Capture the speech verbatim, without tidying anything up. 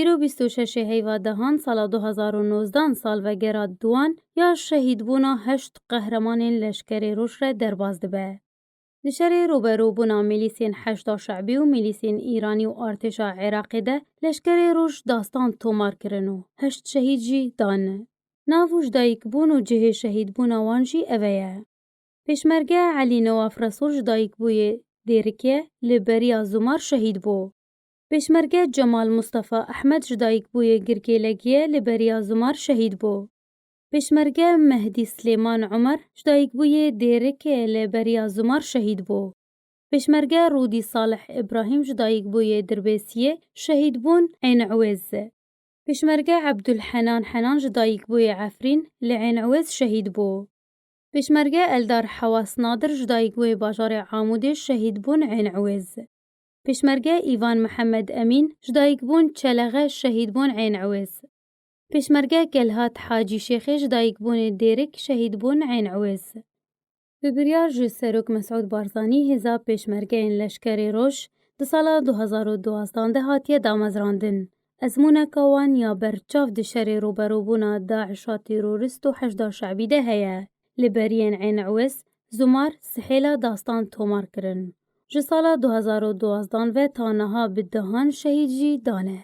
Îro bîst û şeş heyva dehan sala du hezar û nozdan salvegera duwan ya şehîdbûna heşt qehremanên Leşkerê Roj re derbas dibe. Di şerê rûberûbûna milîsên Heşda Şe'bî û milîsên Îranî û artêşa Iraqê de Leşkerê Roj dastan tomar kirin û heşt şehîd jî dan. Nav û jidayikbûn û cihê şehîdbûna wan jî eve ye. Pêşmerge Elî Newaf Resûl ji dayikbûyê Dêrikê li beriya Zumar şehîd bû. Pêşmerge Cemal Mustafa Ehmed ji dayikbûyê Girkêlegiyê li beriya Zumar şehîd bû. Pêşmerge Mehdî Silêman Umer ji dayikbûyê Dêrikê li beriya Zumar şehîd bû. Pêşmerge Rûdî Salih Îbrahîm ji dayikbûyê Dirbêsiyê şehîd bûn Ên Iwêz. Pêşmerge Ebdulhenan Henan ji dayikbûyê Efrîn li Ên Iwêz şehîd bû. Pêşmerge Eldar Hewas Nadir ji dayikbûyê bajarê Amûdê şehîd bûn Ên Iwêz. Pêşmerge Îvan Mihemed Emîn ji dayikbûn Çelexe şehîd bûn Ên Iwêz. Pêşmerge Kelhat Hacî Şêxê ji dayikbûnê Dêrik şehîd bûn Ên Iwêz. Bi biryar ji Serok Mesûd Barzanî hêza pêşmergeyên Leşkerê Roj di sala du hezar û duwazdan de hatiye damezrandin. Ezmûneka wan ya berçav di şerê rûberûbûna DAIŞa terorîst û Heşda Şe'bî de heye. Li beriyên Ên Iwêz, Zumar, Sihêla dastan tomar kirin. Ji sala du hezar û duwazdan ve ta niha bi dehan şehîd jî dane.